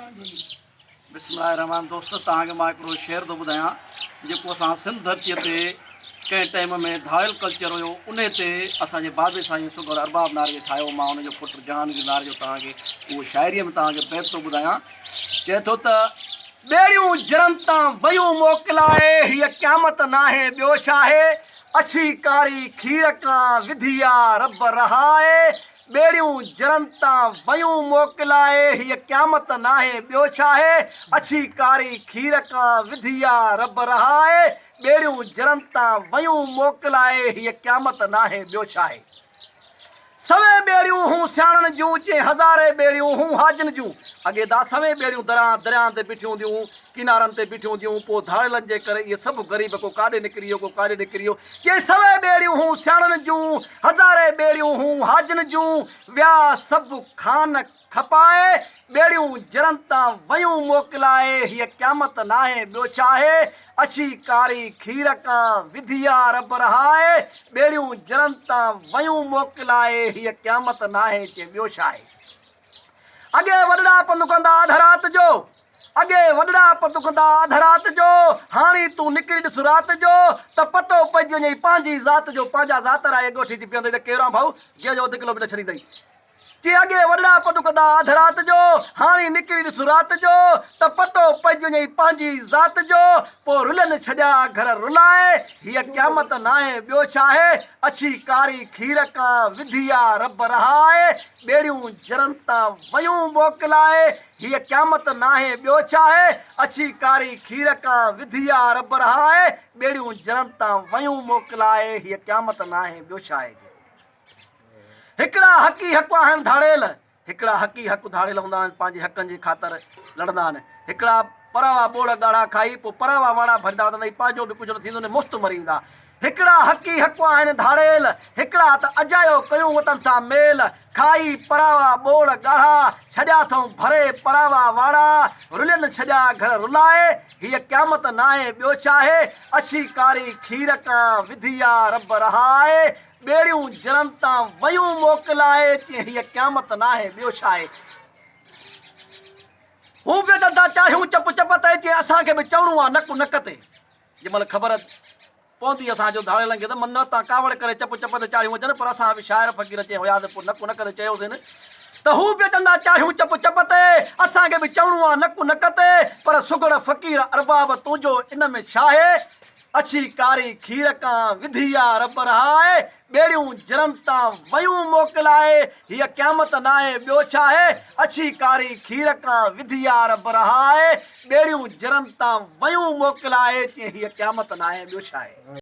بسم الله الرحمٰن دوست توهان کي مان هڪڙو شعر ٿو ٻڌايان جيڪو اسان سنڌ ڌرتي تي ڪنهن ٽائيم ۾ ڌاڙيل ڪلچر هيو انهي تي اسان جي بابي سائين سگهڙ ارباب ناريجي ٺاهيو مان ان جو پٽ جهانگير ناريجو توهان کي اهو شاعري ۾ توهان کي بيت ٿو ٻڌايان چئي ٿو ته ٻيڙيون جرن تان ويون موڪلائي هيء قيامت ناهي ٻيو ڇاهي اڇي ڪاري کير ڪان وڌي آ رب رهائي ٻيڙيون جرن تان ويون موڪلائي، هيء قيامت ناهي ٻيو ڇاهي؟ اڇي ڪاري کير ڪان وڌي آ رب رهائي، ٻيڙيون جرن تان ويون موڪلائي، هيء قيامت ناهي ٻيو ڇاهي؟ سوين ٻيڙيون هون سياڻن جون، چئين هزارين ٻيڙيون هون حاجين جون. اڳي دا سوين ٻيڙيون دران درياهن تي بيٺيون هونديون هون، ڪنارن تي بيٺيون هونديون هون، پوء ڌاڙيلن جي ڪري اهي سڀ غريب ڪو ڪاڏي نڪري ويو، ڪو ڪاڏي نڪري ويو. چئين سوين ٻيڙيون هون سياڻن جون، هزارين ٻيڙيون هون حاجين جون، ويا سڀ خان کپائي، ٻيڙيون جرن تان ويون موڪلائي، هيء قيامت ناهي ٻيو ڇاهي، اڇي ڪاري کير ڪان وڌي آ رب رهائي، ٻيڙيون جرن تان ويون موڪلائي، هيء قيامت ناهي چي ٻيو ڇاهي. اڳي وڏڙا پنڌ ڪندا اڌ رات جو، اڳي وڏڙا پنڌ ڪندا اڌ رات جو، هاڻي تون نڪري ڏس رات جو، ته پتو پئجي وڃئي پنهنجي ذات جو، پنهنجا ذات رائي ڳوٺي جي پيئندئي ته ڪير آن ڀائو، گيهه جو اڌ ڪلو به نه ڇڏيندئي. چي اڳي وڏڙا پنڌ ڪندا اڌ رات جو، هاڻي نڪري ڏس رات جو، ته پتو پئجي وڃئي پنهنجي ذات جو، پوء رلين ڇڏيا گهر رلائي، هيء قيامت ناهي ٻيو ڇاهي، اڇي ڪاري کير ڪان وڌي آ رب رهائي، ٻيڙيون جرن تان ويون موڪلائي، هيء قيامت ناهي ٻيو ڇاهي، اڇي ڪاري کير ڪان وڌي آ رب رهائي، ٻيڙيون جرن تان ويون موڪلائي، هيء قيامت ناهي ٻيو ڇاهي. جي هڪڙا حقي حق آهن ڌاڙيل، هڪڙا حقي حق ڌاڙيل هوندا آهن پنهنجي حقن جي خاطر لڙندا آهن، هڪڙا پراوا ٻوڙ ڳاڙها کائي پوء پراوا واڻا ڀريندا وتندا ۽ پنهنجو به ڪجهه نه ٿيندو نه مفت مري ويندا. هڪڙا حقي حق آهن ڌاڙيل، هڪڙا ته اجايو ڪيون وتن ٿا ميل، کائي پراوا ٻوڙ ڳاڙها، ڇڏيا اٿئون ڀري پراوا واڙا، رلين ڇڏيا گهر رلائي، هيء قيامت ناهي ٻيو ڇاهي، اڇي ڪاري کير ڪان وڌي آ رب رهائي، ٻيڙيون جرن تان ويون موڪلائي، چي هيء قيامت ناهي ٻيو ڇاهي. هو به اچن ٿا چاڙهيون چپ چپ تي، چي اسان کي به چوڻو آ نڪ نڪ تي. جنهن مهل خبر پوندي اسان جو ڌاڙيلن کي ته من تان ڪاوڙ ڪري چپ چپ تي چاڙهيون اچن، پر اسان به شاعر فقير چي هيا ته پوء نڪ نڪ تي چيوسين ته هو به اچن ٿا چاڙهيون چپ چپ تي، اسان کي به چوڻو آ نڪ نڪ تي، پر سگهڙ فقير ارباب تنهنجو ان ۾ ڇاهي؟ اڇي ڪاري کير ڪان وڌي آ رب رهائي، ٻيڙيون جرن تان ويون موڪلائي، هيء قيامت ناهي ٻيو ڇاهي، اڇي ڪاري کير ڪان وڌي آ رب رهائي، ٻيڙيون جرن تان ويون موڪلائي، چي هيء قيامت ناهي ٻيو ڇاهي.